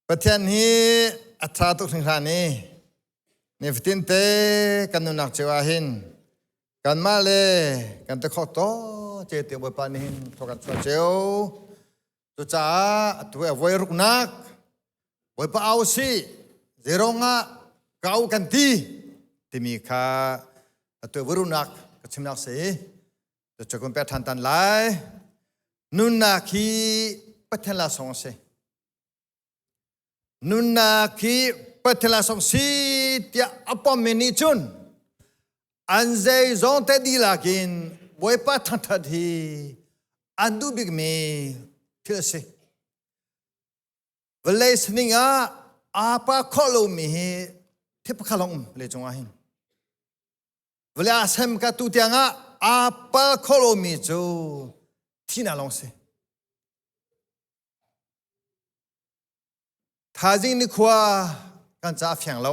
Pathian hi a ṭha tuk hringhran i nifatin te kan nunnak cio ah hin kanmah le kan ti khawh to ce te Bawipa nih hin thaw kan chuah cio. Cucaah atu a voi ruknak Bawipa au si zeirong ah ka au kan ti timi kha atu voi ruknak ka chimnak si. Cucu kun pek ṭhan tan lai. Nunnak hi Pathian laksawng a si. Nunnak hi Pathian laksawng si tiah a pommi nih cun an zeizong te dihlak in Bawipa thangṭhat hi an duh bikmi thil a si. Vawlei sining ah aa pa khawh lomi hi thil pakhat lawng um vawlei cungah hin. Vawlei ah sem ka tu tiangah aa pal kho lomi cu thihnak lawng si. Thaizing nikhua kan ca a fiang lo.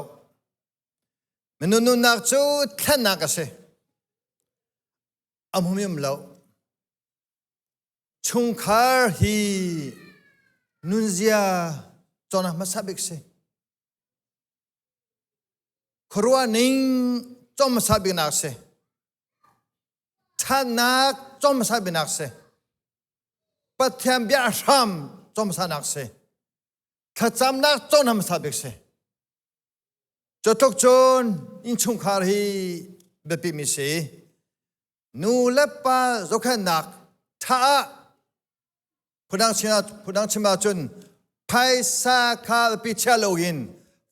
Minung nunnak cu thlennak a si. A hmumi um lo. Chungkhar hi nunzia cawnnak hmasa bik si. Khuaruah ning cawm hmasa biknak si. Ṭhatnak cawm hmasa biknak si. Pathian bia hram cawm hmasanak si. Thlacamnak cawn hmasa bik si. Cutluk cun innchungkhar hi biapi mi si. Nu le pa zohkhenhnak ṭha ah phundang chim ahcun phaisa kha pi chia loin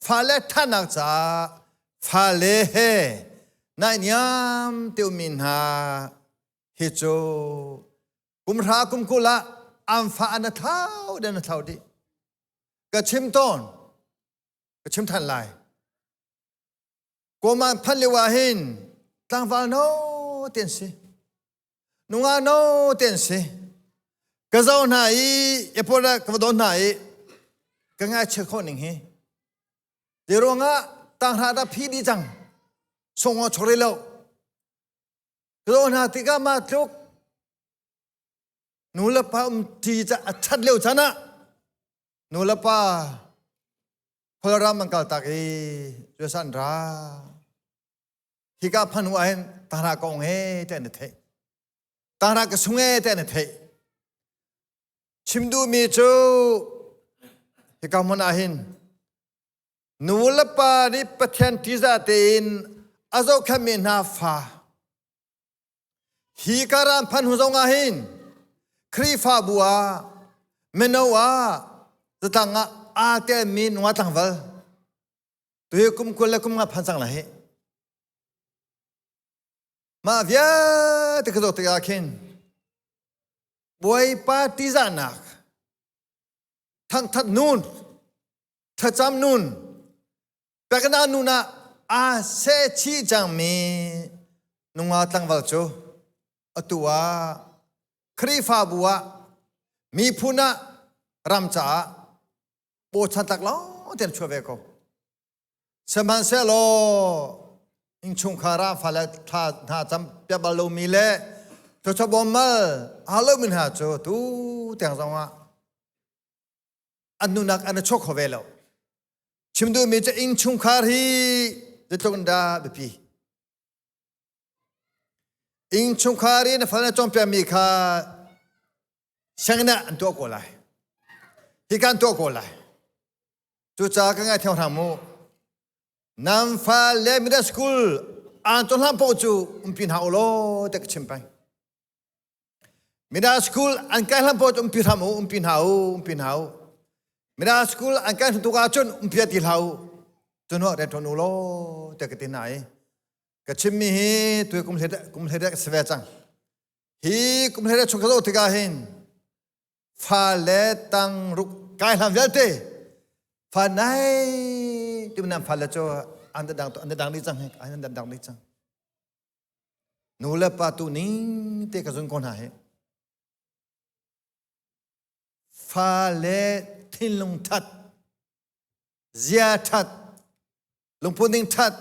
fale ṭhatnak caah fale he naihniam te ummi hna hi cu kumhra kumkul ah an fa an a thlau den a thlau dih. Ka chim tawn, ka chim than lai. Kawman phanh lio ah hin tlangval no te an si. Nungak no te an si. Ka zoh hna i airport ah ka va don hna i ka ngaihchiat khawh ning hi. Zei ruangah tanghra dah phi dih cang. Sung ah chok rih lo. Ka zoh hna tikah mah tluk nu le pa um ṭi ca a ṭhat lio caan ah nu le pa Khualram an kal tak i cuasa an ra. Hika phan hnu ahhin tara kong he te an i theih. Tara ka sung he te an i theih. Chim duhmi cu hika hmun ahhin nu le pa nih Pathian ṭihzah tein a zohkhenhmi hna fa hi karan phan hnu zong ah hin Khrihfabu ah mino ah zatlang ah aa telmi nunga tlangval tuhi kum 20 le kum 50 phan cang lai hi. Mah vialte ka zoh tikah khin Bawipa ṭihzahnak thangthat nun thlacam nun pekna nun ah aa seh chih cangmi nungak tlangval cu atu ah Khrihfabu ah miphun ah ram caah pawchan tlak lawng te an chuah ve ko. Sihmanhsehlaw innchungkhar ah fale thla hna cam piak bal lomi le thluachuah bawmmal aa lomi hna cu tu tiang zong ah an nunak an i chuak kho ve lo. Chim duhmi cu innchungkhar hi zeitluk in dah biapi. Innchungkhar i na fale na cawnpiakmi kha sianginn ah an tuah ko lai. Hika an tuah ko lai. Cucaah ka ngaithiam hram mu. Nan fale middle school aan cawn hlan paoh cu umpi hna u law tiah ka chim peng. Middle school an kai hlan paoh cu umpi hram u, umpi hna u, umpi hna u. Middle school an kai hnu tuk ahcun umpi ti hlah u. Cun rian ṭuan u law tiah ka ti hna i ka chimmi hi tu kum hlei kum hlei si ve cang. Hi kum hlei chung ka zoh tikah hin fale tang ruk kai hlan vialte fa nai ti nan fale cu an dang an dang dih cang an dang dih cang. Nu le pa tu ning te ka zun ko hna hi. Fale thinlung that, zia that, lungput ning that,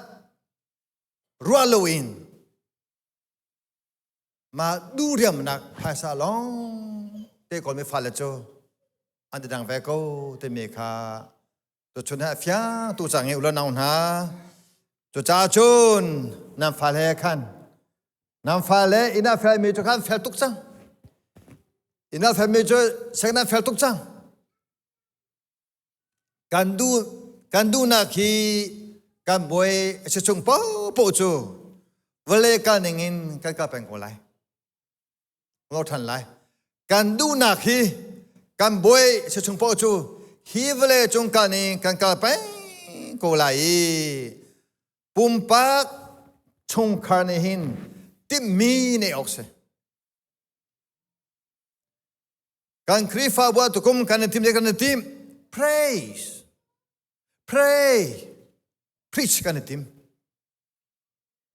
ruah loin mah duhriamnak phaisa lawng te kawlmi fale cu an ti dang ve ko timi kha. Tuchun ah fiang tu cang i ulo nau hna. Cucaah cun nan fale he khan nan fale inn ah felmi cu khan fel tuk cang. Inn ah felmi cu sek nan fel tuk cang. Kan duh kan duhnak hi kan bawi a si chung paohpaoh cu vawlei kal ning in kan kal peng ko lai. Lo ṭhan lai. Kan duhnak hi kan bawi si chung paoh cu hi vawlei cung kal ning kan kal peng ko lai i pumpak chungkhar nih hin timhmi neih awk si. Kan Khrihfabu ah tukum kan i tim kan i tim praise pray preach kan i tim.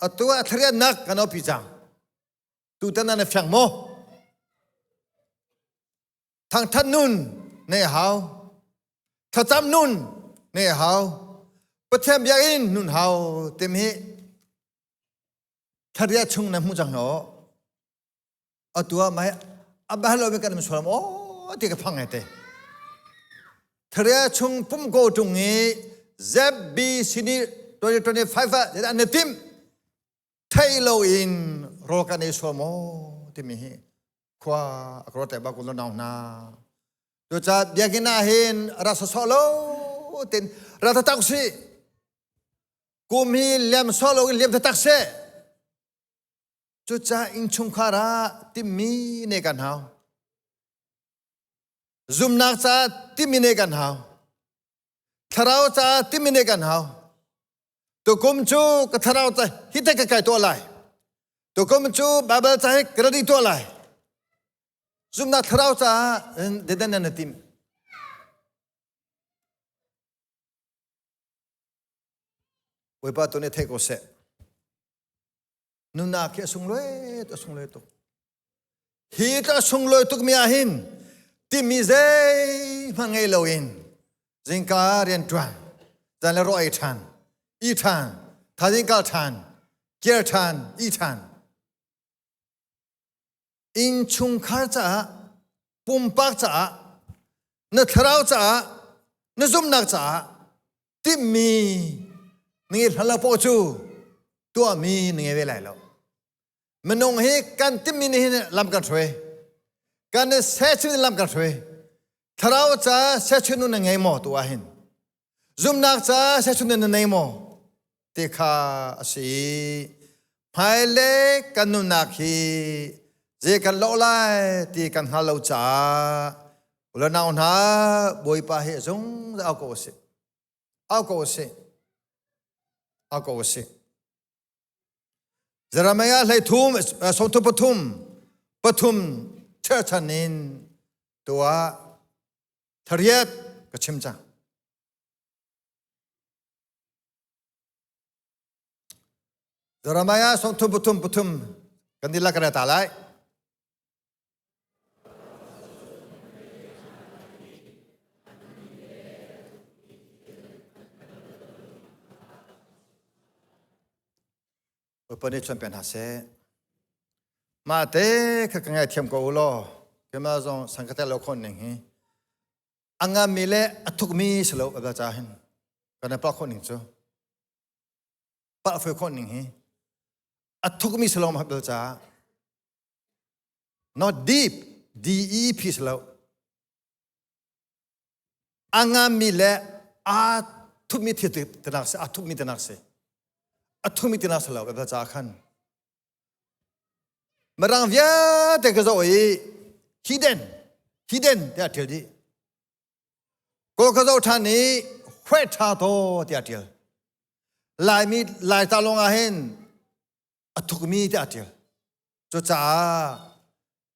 Atu ah thlariannak kan opi cang. Tutan ah na fiang maw? Thangthat nun nei hau. Thlacam nun nei hau. Pathian biakinn nun hau tim hi thlaria chung na hmu cang lo. Atu ah mai abah lo mi kan sual o ti ka phang te. Thlaria chung pum ko tung i ZBC ni 2025 ah an tim thei loin rawl kan ei sual maw timi hi khua a ka ruat bak nau hna cucaah biakinn ah hin ra sawsawh lo tin ra tatak si kum hi liam sawh lo in liam tatak seh cucaah innchungkhar ah timmi ne kan hau zumnak caah timmi ne kan hau thlarau caah timmi ne kan hau Tukum cu ka thlarau ca hi te ka kai tuah lai. Tukum cu Bible ca hi ka ready tuah lai. Zumnak thlarau caah dedan nan tim. Bawipa tu nih thei ko seh. Nunnak hi a sunglawi a sunglawi tuk. Hi ka sunglawi tuk mi ah hin timi zeihmanh ngei loin zingka rian ṭuan, zan le rawh ei ṭhan, i ṭhan, thaizing kal ṭhan, kir ṭhan, i ṭhan. Innchungkhar caah, pumpak caah, na thlarau caah, na zumhnak caah timhmi na ngei hlan lo paoh cu tuahmi na ngei ve lai lo. Minung hi kan timhmi nih hin lam kan hruai. Kan i sehchun in lam kan hruai. Thlarau ca sehchun nun na ngei maw tu ah hin? Zumhnak ca sehchun nun na nei maw? Ti kha a si. Hmailei kan nunnak hi zei kan lawh lai ti kan hngal lo caah ulanau hna Bawipa hi zungzal au ko usih. Au ko usih. Au ko usih. Jeremiah hlei thum sawmthum pathum pathum cherchan in tuah thariat ka chim cang. Jeremiah sawmthum pathum pathum kan dihlak kan ta lai. Bawipa nih chuan pe hna seh. Mah te kha ka ngaithiam ko u law keimah zong sang ka tel lo khon ning hi a ngami le a thukmi si lo a ca hin kan pa khon ning cu pa foi khon ning hi a thukmi si lo ma bel ca not deep D E P si lo a ngami le a thukmi thil tinak si a thukmi tinak si a thukmi tinak si lo bel ca khan Mirang vialte ka zoh i hidden hidden tiah ṭial dih. Kawl ka zoh ṭhan i huai ṭha taw tiah ṭial. Laimi Lai ta lawng ah hin a thukmi tiah ṭial. Cucaah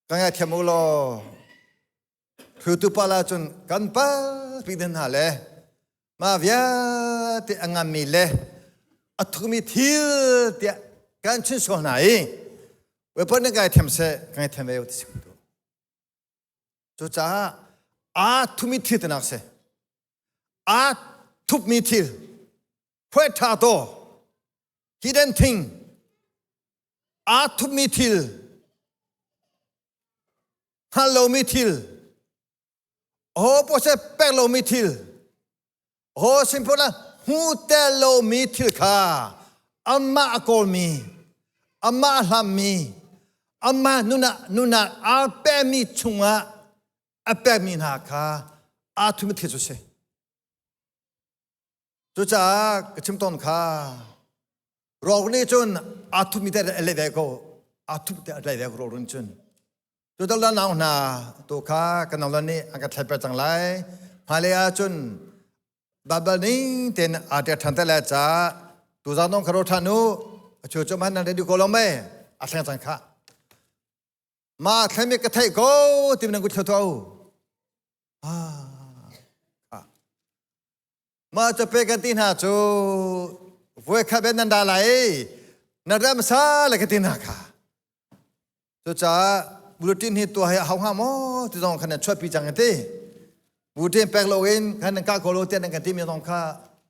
ka ngaithiam u law Hrutu pa la cun kan pal pi den hna le mah vialte a nganmi le a thukmi thil tiah kan chim sual hna i weapon na kai thiam seh ka ngai thiam ve ti sim tu cucaah aa thumi thil tinak si aa thupmi thil phuai tha to hidden thing aa thupmi thil hngal lomi thil aho pawh pek lomi thil. Ho simple la hmu tel lomi thil kha amah a kawlmi, amah a hlammi, amah nunah nunah aa pemi chungah a pekmi hna kha aa thumi thil cu si. Cucaah ka chim tawn kha rawk nih cun aa thupmi te a leh ve ko aa thup te a tlai ve ko rawk nih cun cu dal nau hna tu kha kan nau nih an kan thlai cang lai hmailei ah cun Baibal ning tein aa ṭial ṭhan te lai caah tu zan dong kha ro ṭhan u a chu cu man nan ready ko lo mei a thleng cang kha ma thleng mi ka theih ko ti nan ku thlo to ah Mah cape kan ti hna cu voikhat ben nan da lai na ram sa le ka ti hna kha. Cucaah bulletin hi tuah hi a hau hnga maw ti zong khan nan chuahpi cang ti. Bulletin pek lo in khan nan kah ko lo tiah nan kan timi zong kha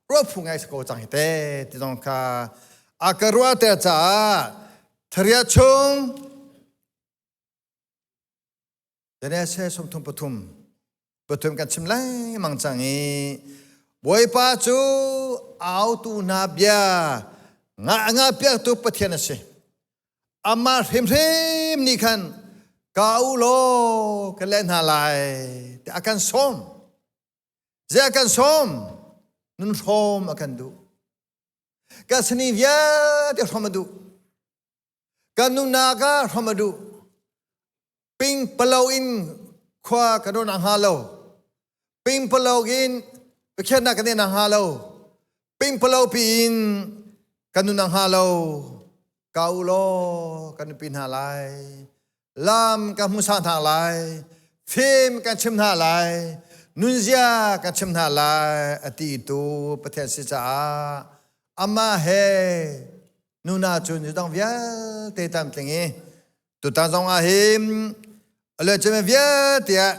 ruah phu ngai si ko cang hi te ti zong kha a ka ruah ter caah thariat chung Genesis 33 pathum kan chim lengmang cang i Bawipa cu autu hna bia nga nga piaktu Pathian a si. Amah hrimhrim nih khan ka u law ka leh hna lai ti a kan sawm. Zei a kan sawm? Nun hrawm a kan duh. Kan sani vialte hrawm a duh. Kan nunak ah hram a duh. Ping palo in khua kan ruah hnga lo. Ping palo in Pathian kan in hnga lo. Ping palo pi in kan nun hnga lo. Ka u law kan nupi hna lai. Lam kan hmu sa hna lai. Fim kan chim hna lai. Nunzia kan chim hna lai. Ati tu Pathian si caah amah he nuna cu nudang vialte tlamtling i tutan zong ah hin le cem vialte ah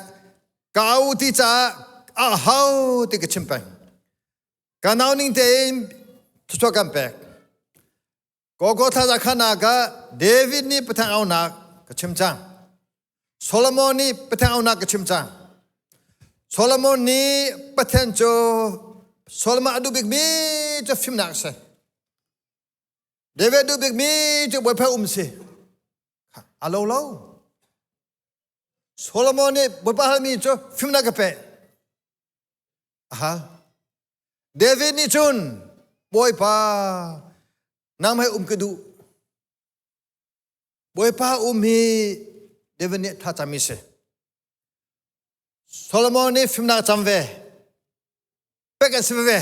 ka au ti caah a hau ti ka chim peng ka nau ning tein thuchuak kan pek Koko thlaza khanak ah David nih pathan aunak ka chim cang Solomon nih Pathian aunak ka chim cang. Solomon nih Pathian cu Solomon a duh bikmi cu fimnak a si. David duh bikmi cu Bawipa um si. A lo lo. Solomon nih Bawipa halmi cu fimnak ka pe. Aha. David nih cun Bawipa nangmah um ka duh. Bawipa um hi David nih thlacam si. Solomon nih fimnak cam ve. Pek an si ve.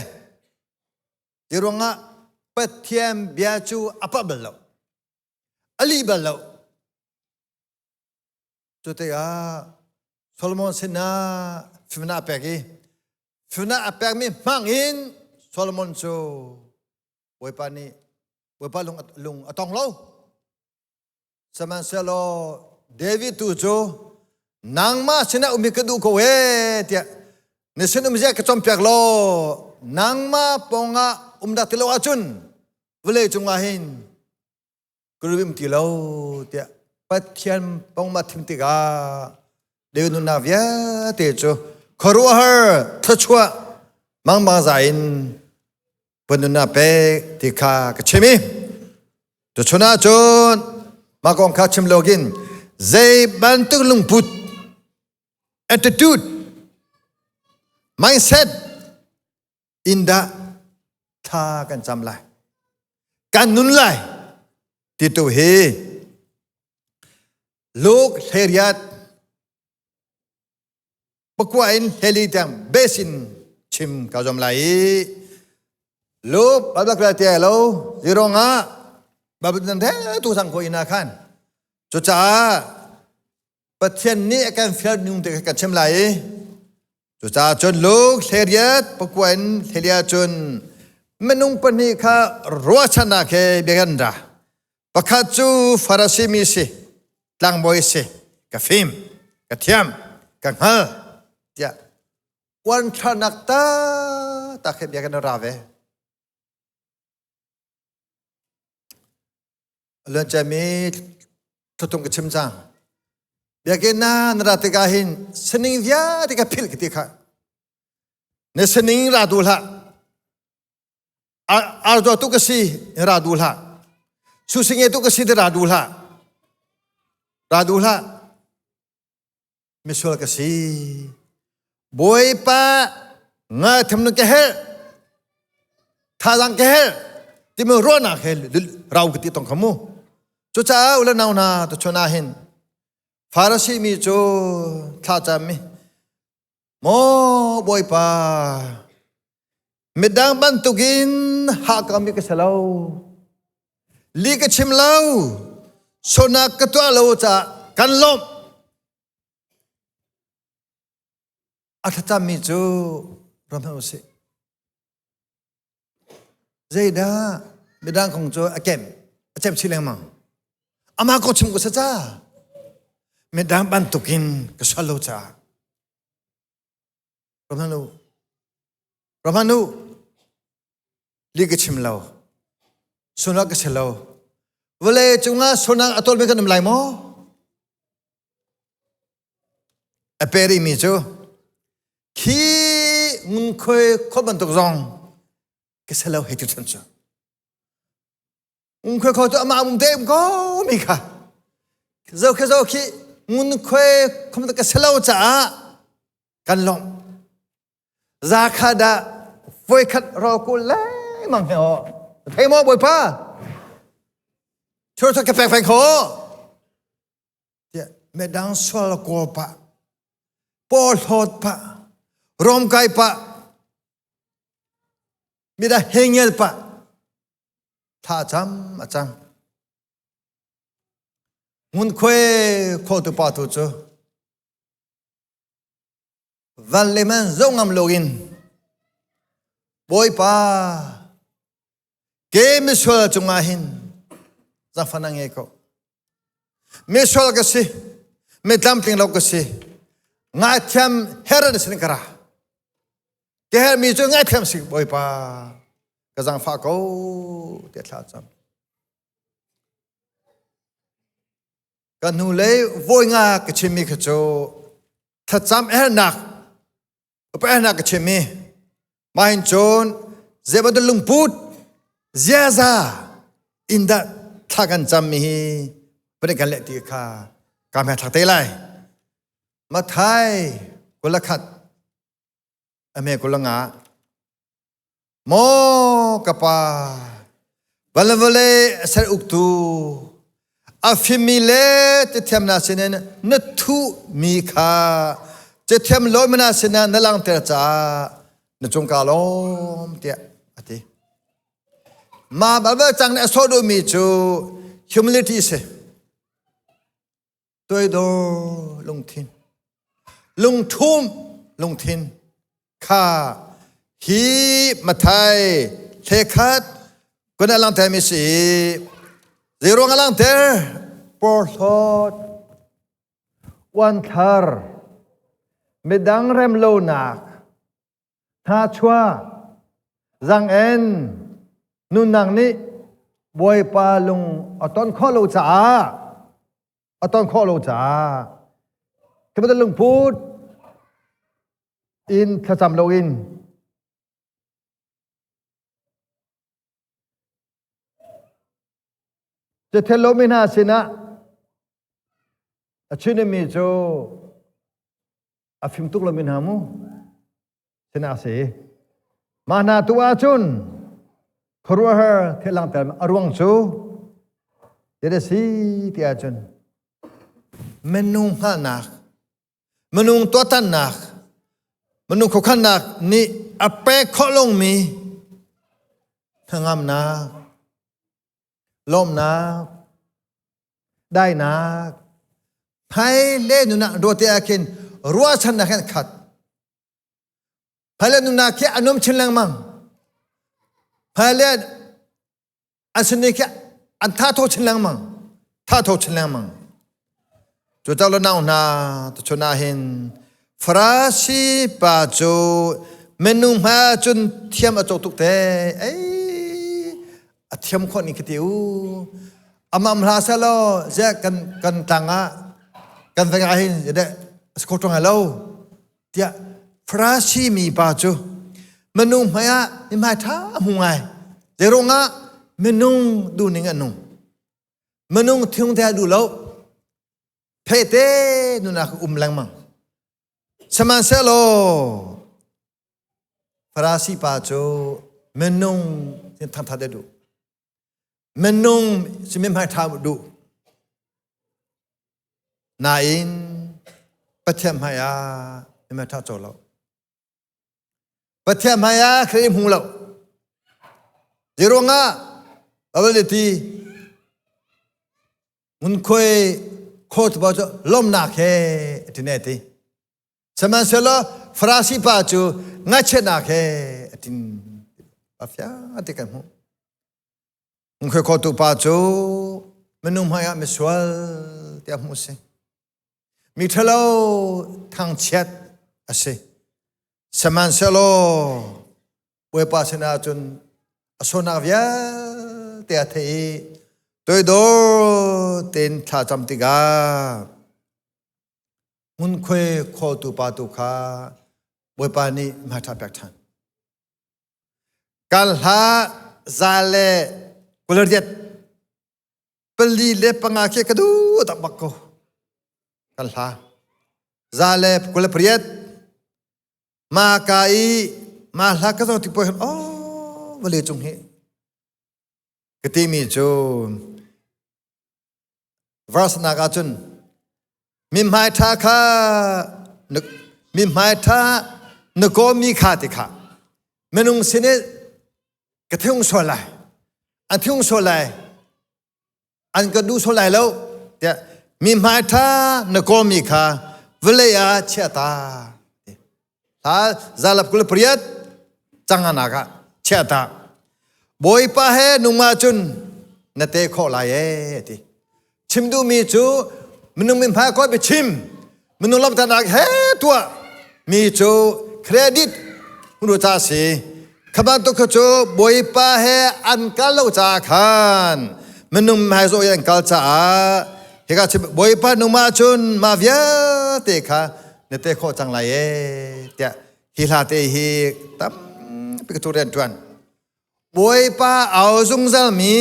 Ti ruangah Pathian bia cu a pah bal lo. A lih bal lo. Cu tikah Solomon sinah fimnak a pek i fimnak a pekmi hmang in Solomon cu Bawipa nih Bawipa lung, lung a tong lo. Sihmanhsehlaw David tu cu nangmah sinah um hi ka duh ko ee tiah na sin um zia ka cawnpiak law nangmah pawngah um dah ti lo ahcun vawlei cungah hin ka rum ti lo tiah Pathian pawngmah thim tikah David nunnak vialte cu khuaruahhar thluachuah mangmang za in nunnak pek ti kha ka chim i tuchun ah cun mah kong kha chim loin zei bantuk lungput attitude mindset in dah thla kan cam lai kan nun lai ti tu hi Luke hleriat pakua in hleli tiang bes in chim ka zuam lai i Luke babak te lo zirong ah babak nan the tu sang ko ina khan cucaah Pathian nih a kan fial nung te kan chim lai i cucaah cun Luke hleriat pakua in hlelia cun minung pahnih kha ruahchannak he bia kan ra Pakhat cu Farasi mi si, tlangbawi si, ka fim, ka thiam, ka hngal tiah uanthlarnak taktak he bia kan ra ve. Luanciami thutung ka chim cang. Biakinn na na ra tikah hin sining vialte ka philh ka ti kha. Na sining ra duh hlah. Arzaw tu ka si ra du hlah. Susinge tu ka si ra du hlah. Ra du hlah. Misual ka si. Bawipa nga tham nu ka hel. Thazang ka hel. Timi ruahnak he rau ka ti tong khamu. Cucaah ule nau hna tu chun ah hin Farasi mi cu thlacam mi Maw Bawipa, midang bantukin hahkami ka si lo. Li ka chim lo, sonak ka tuah lo caah kan lawmh. A thlacammi cu ram hmanh usih. Zeidah midang kong cu a kem, a cem chih lengmang. Amah ko chim ko sa ca. Midang bantukin ka sual lo caah. Ramanu, Ramanu, li ka chim lo. Sunak ka si lo. Vawlei cungah sunak a tawlmi kan um lai maw? A peri mi cu khi ngunkhuai khol bantuk zong ka si lo hei tu chan cu. Ngunkhuai kho cu amah um te um ko mi kha. Zo khi zo khi ngunkhuai khom ka si lo caah kan lawmh. Za kha dah voikhat rawkul lengmang he aw. Thei maw Bawipa? Chur ka pek feng kho. Tiah medang sual kawl pah, porhlawt pah, romkai pah, mida hengel pah, tha cam a cang. Ngunkhuai khotu pa tu cu van le man zo ngam loin Bawipa ke misual cungah hin zaangfah na ngei ko. Misual ka si, mi tlamtling lo ka si, ngaithiam her na sin ka ra. Ke her mi cu ngaithiam si Bawipa ka zaangfah ko tiah thla cam. Ka hnulei vawi nga ka chimmi kha cu thlacam hernak hernak ka chimmi mah hin cun zei bantuk lungput ziaza in dah thla kan cammi hi van kan leh ti kha ka hmai thlak te lai. Mathai 21 ame 25 Maw ka pa, vale a ser uktu, a fimmi le cathiam na sinin na thuhmi kha cathiam lomi na sinah na langhter caah na cung kaa lawm tiah a ti. Mah Baibal cang nih a sawh duhmi cu humility si. Toidor lungthin, lungthum lungthin kha hi Mathai hlekhat kun a langhter mi si zeiruang a langhter porhlawt uanthlar midang rem lonak hnachuah zaang-en nunnak nih Bawipa lung a ton khawh lo caah a ton khawh lo caah khi bantuk lungput in thlacam loin Cathel lomi hna sinah a chimmi cu a fim tuk lomi hna mu sinah a si. Mah hna tu ahcun khuaruahhar thil langhter a ruang cu zei a si ti ahcun minung hngalhnak, minung tuahtannak, minung khuakhannak nih a pek khawh lomi hnangamnak, lawmhnak, dainak, hmailei nun ah ruah ah khin ruahchannak hin khat. Hmailei nunnak khi a num chin lengmang. Hmailei an sin khi an tha tho chin lengmang. Tha tho chin lengmang. Cu cang lo nau hna tuchun ah hin Farasi pa cu minung hma cun thiam a cawk tuk te. Ei a thiam khawh ni khi ti u. Amam hla seh law ziah kan kan tlang ah kan veng ah hin deh a si kho ṭung lo tiah Farasi mi pa cu minung hmai ah mihmai ṭha a hmu ngai. Zeirungah minung duhning an nung. Minung thing te duh lo. Phete nunak um lengmang. Sihmanhsehlaw Farasi pa cu minung thangthat a duh. Minung si mithmai ṭha duh. Nain Pathian hmai ah mithmai ṭha co lo. Pathian hmai ah Khrih hmu lo. Zeiruangah Bible ti ngunkhuai khawt pa cu lawmnak he a ti ne ti. Sihmanhsehlaw Farasi pa cu ngaihchiatnak he a tin a fiang ti kan hmuh. Ngunkhuai khawtu pa cu minung hmai ah misual tiah hmuh a si. Mi ṭhalo thangchiat a si. Sihmanhsehlaw Bawipa sinah cun a sualnak vialte a theih i toidor tein thla cam tikah ngunkhuai khawltu pa tu kha Bawipa nih hmaiṭha pek ṭhan. Kal hlah za le 28 4 le 5 khi ka duh tak bak ko. Kan hla. 128 ma ka i ma hla ka zoh tik poh hin oh vale cung hi ka timi cu verse nak ahcun mi hmai ṭha kha mi hmai ṭha na kawmi kha ti kha minung sin i ka thiung sual lai an thiung sual lai an ka duh sual lai lo tiah mi hmai ṭha na kawmi kha vawlei ah chia ta hla zalap 28 canganak ah chia ta Bawipa he nungmah cun na te khawh lai ee ti chim duhmi cu minung min hmai kawi biachim minung lawmhternak he tuah mi cu credit hunu ca si kha bantuk kha cu Bawipa he an kal lo caah khan minung hmai zawh i an kal caah hika chim Bawipa nungmah cun mah vialte kha na te khawh cang lai ee tiah hi hla te hi tampi ka tu rian ṭuan Bawipa au zungzal mi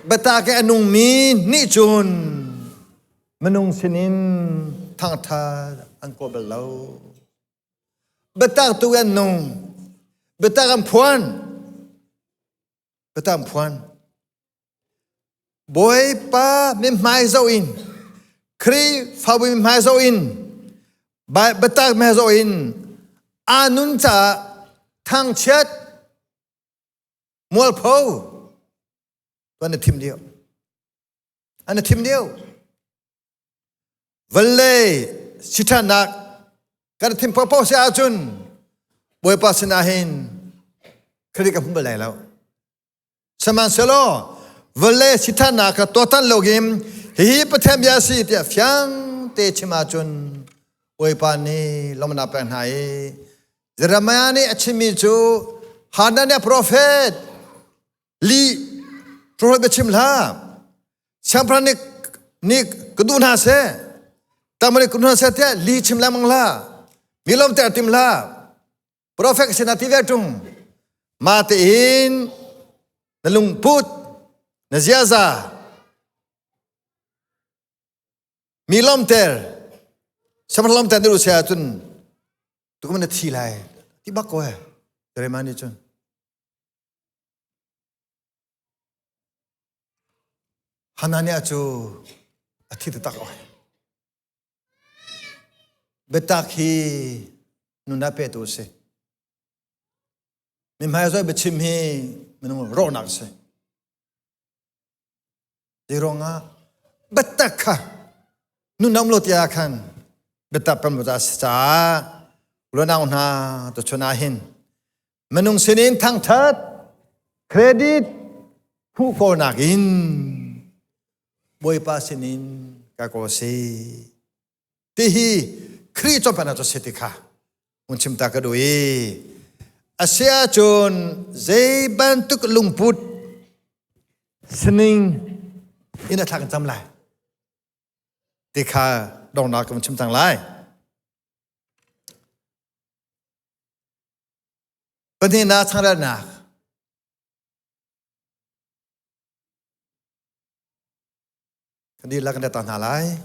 biatak i a nungmi nih cun minung sinin thangṭhat an kawl bal lo. Biatak tu an nung, biatak an phuan, biatak an phuan. Bawipa mithmai zoh in, Khrihfabu mithmai zoh in, biatak mithmai zoh in aa nun caah thangchiat mualpho an i thim lio an i thim lio vallei siṭhannak kan thim paohpaoh si ahcun Bawipa sinah hin Khrih ka hmu bal lai lo sihmanhsehlaw vawlei siṭhannak kha tuahtan lo in hihi Pathian bia a si tiah fiang te chim ahcun Bawipa nih lawmhnak pek hna i Jeremiah nih a chimmi cu Hananiah profet lih profet biachim hlah siangpahrang nih nih ka duh hna seh tangma nih ka duh hna seh tiah lih chim lengmang hlah mi lawmter tim hlah profet sinah ti ve ṭung mah tein na lungput na ziaza mi lawmter siangpahrang lawmter na duh si ahcun tukum na thi lai ti bak ko he Jeremiah nih cun Hananiah cu a thi taktak oi biatak hi nunah petu a si mi hmai zoi biachim hi minung rawhnak a si Zeiruangah biatak kha nun um lo tiah khan biatak pem lo a si caah unau hna tuchun ah hin minung sinin thangthat credit hmuh kawlnak in Bawipa sinin ka kawl si tihi Khrih cawnpiaknak cu si ti kha hun chim ta ka duh i a si ahcun zei bantuk lungput sining in a thlak in cam lai ti kha donghnak ka vun chim cang lai. Pahnihnak changrelnak. Kan dihlak kan ta hna lai.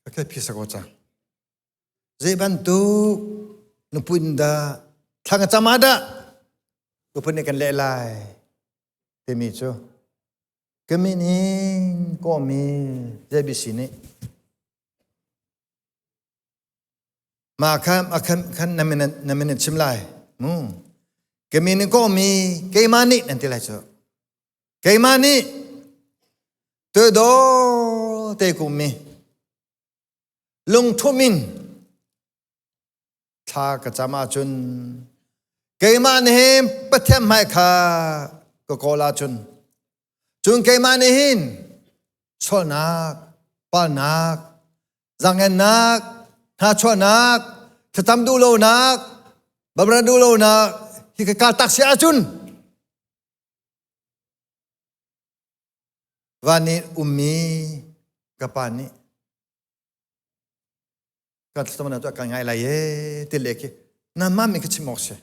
Ka phisa ko cang. Zei bantuk nupui dah thla ka cam ah dah nupui nih kan leh lai timi cu ka min in kawhmi JBC nih mah kha khan na min na min in chim lai mu ka min in kawhmi keimah nih nan ti lai cu keimah nih tuidor te kum mi lungthum in thla ka cam ahcun keimah nih hin Pathian hmai kha ka kawl ahcun cun keimah nih hin sualnak palnak zaangennak hnachuahnak thlacam duh lonak babra duh lonak hi ka kal tak si ahcun Van i ummi ka pa nih kan thlacamnak cu a kan ngai lai ee ti le khi nangmah min ka chim awk si.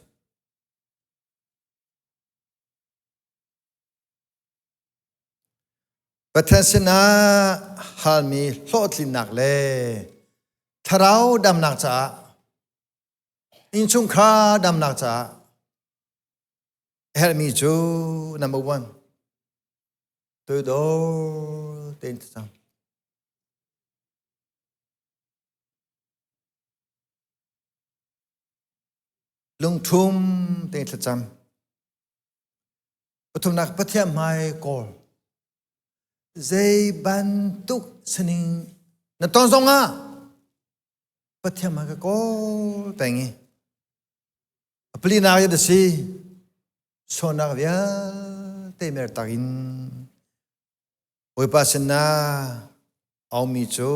Pathian sinah halmi hlawhtlinnak le thlarau damnak caah innchungkhar damnak caah herhmi cu number one Toidor tein thlacam. Lungthum tein thlacam. Pathumnak Pathian hmai kawl. Zei bantuk sining na ton zongah Pathian hmai ka kawl peng i a palinak hi si Sualnak vialte mertak in Bawipa sinah aumi cu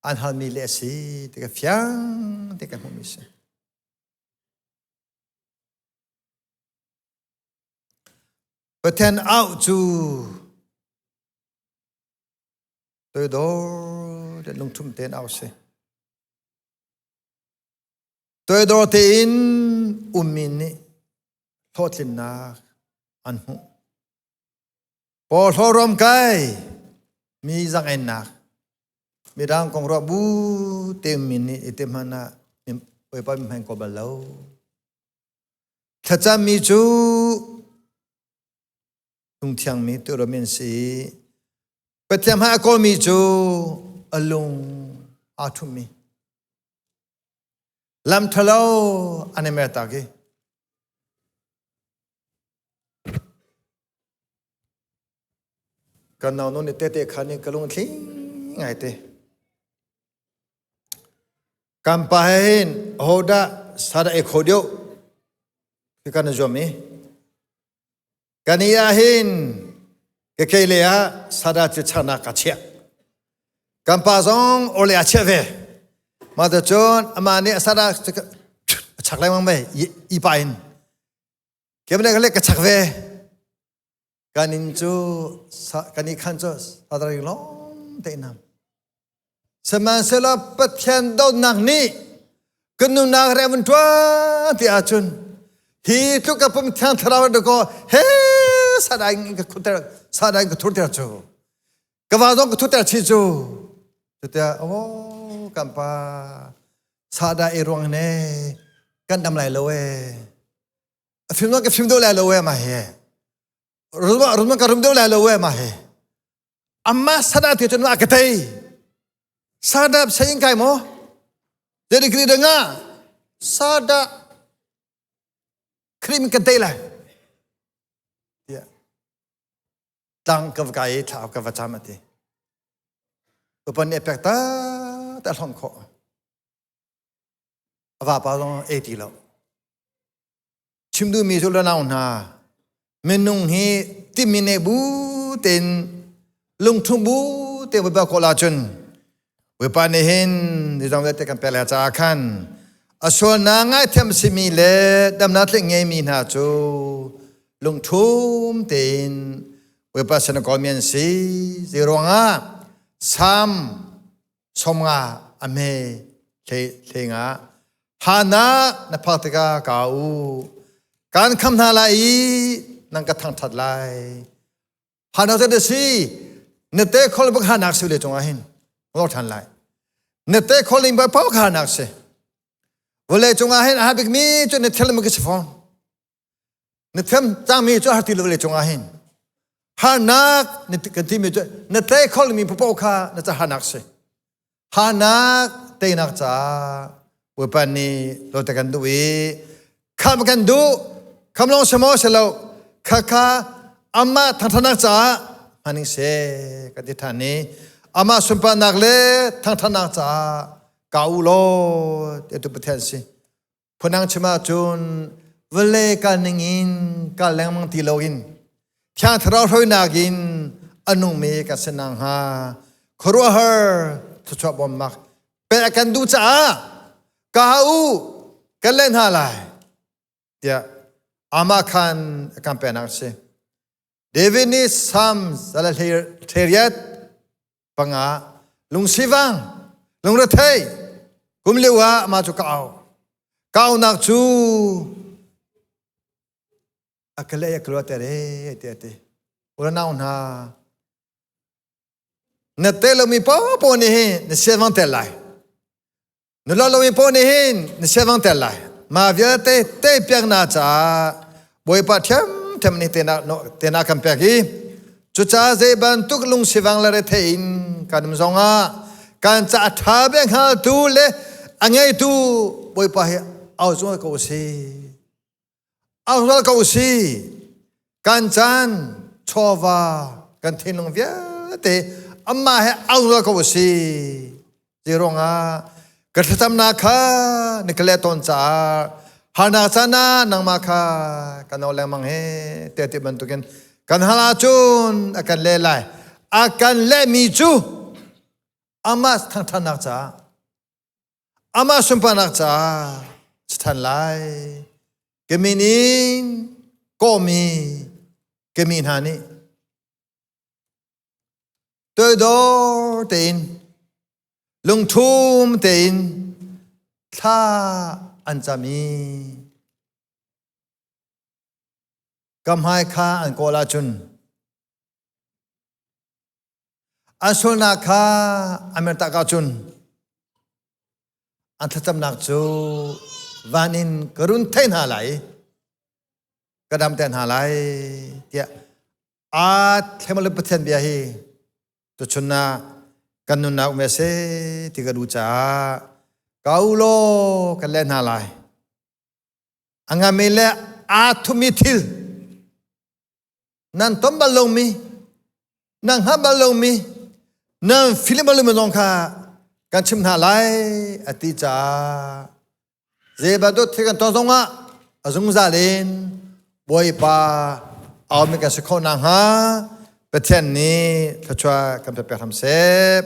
an halmi le a si ti ka fiang te ka hmuhmi si. Pathian auh cu toidor le lungthum tein auh si. Toidor tein ummi nih hlawhtlinnak an hmuh. Pawhlaw ram kai mi zaangennak midang kong ruah bu te mi nih i te hmanh ah Bawipa mi hmang ko bal lo. Thlacammi cu lungthiangmi tuahmi an si. Pathian hmai a kawlmi cu a lung aa ṭhummi. Lam ṭhalo an i mertak i kan nau nih tete khan in ka lung thling ngai te. Kan pa he hin hodah sada e kho deuh khi kan i zuam i kan i ah hin ke kei le ah sada cu chaknak ka chiah. Kan pa zong ole a chiah ve. Mah cun amah nih sada a chak lengmang ve i pa in. Kemne ka le ka chak ve. Kan inn cu kan i khan cu sadari lawng te nam. Sihmanhsehlaw Pathian dawtnak nih kan nunnak re van ṭuan ti ahcun hi tluk ka pum thiang thlarau dakaw he sadai in ka khuter sadai in ka thurter cu ka va zong ka thuter chi cu cutiah oh kan pa sada i ruang ne kan dam lai lo e a fim ka fim deuh lai lo e ma he rum rum ka rum deuh lai lo e ma he amma sada ti cun ma ka tei sada sayin kai mo jadi kri denga sada krim ka tei lai ya tlang ka va kai i thla ka va cam ati upan nih pek ta ta hlon khawh a vapa zong ei ti lo chim duhmi cu lanau hna minung hi timi ne bu tein lungthum bu te Bawipa kawl ahcun Bawipa nih hin nizong vialte kan pek le caah khan A sualnak ngaithiam simi le damnak tling ngeimi hna cu lungthum tein Bawipa sin a kawlmi an si. Zei ruangah Salm 50 a hme hlei nga hanak na phak tikah ka u kan kham hna lai i nan ka thangṭhat lai. Hanak cu na si na te khol bak hanak si le cungah hin ngor ṭhan lai. Na te khol ning bak pau hanak si. Vawlei cungah hin a ha bikmi cu na thil ma si fawn. Na thiam cangmi cu har ti lo vawlei cungah hin. Harnak na kan timi cu na te khol mi paoh kha na ca harnak si. Harnak teinak caah Bawipa nih dawt kan duh i khamh kan duh kham lawng si maw si lo khakha amah thangthatnak caah hmaning seh kan ti ṭhan i amah sunparnak le thangthatnak caah ka u law tiah tu Pathian si. Phunang chim ahcun vawlei kal ning in kal lengmang ti loin Thiang Thlarau hruainak in a nungmi kan si nakhnga khuaruahhar thluachuah bawmnak pek a kan duh caah ka u kan leh hna lai tiah amah khan a kan peknak a si. David nih Psalm 135 lungsivang lungrethei kum lio ah mah cu ka au. Ka aunak cu a ka leh a ka luater e ti a ti. Unau hna na te lomi paohpaoh nih hin na siavang tel lai. Na lo lomi paoh nih hin na siavang tel lai. Mah vialte te piaknak caah Bawipa ṭhiamṭhiam nih tenak kan pek i cucaah zei bantuk lungsivang le rethei in kan um zongah kan ca a ṭha bik hngaltu le a ngeitu Bawipa hi au zungzal ko u sih. Au zungzal ko u sih. Kan caan, chawva, kan thinlung vialte amah he au zungzal ko u sih. Zeiruangah ka thlacamnak kha na ka leh tawn caah harnak caan ah nangmah kha ka nawl lengmang he tiah ti bantukin kan hal ahcun a kan leh lai. A kan lehmi cu amah thangṭhatnak caah amah sunparnak caah si ṭhan lai. Ka min in kawhmi ka mi hna nih Toidor tein, lungthum tein thla an cam i ka hmai kha an kawl ahcun an sualnak kha an mertak ahcun an thlacamnak cu van in ka run thei hna lai i ka damter hna lai tiah Aa thlemale Pathian bia hi tuchun ah kan nunnak um se ti ka duh caah ka u law kan leh hna lai. A ngami le aa thumi thil nan ton bal lomi, nan hngalh bal lomi, nan film bal lomi zong kha kan chim hna lai a ti caah Zei bantuk thil kan ton zongah a zungzal in Bawipa aumi kan si khawh nakhnga Pathian nih thluachuah kan pe pek hram seh.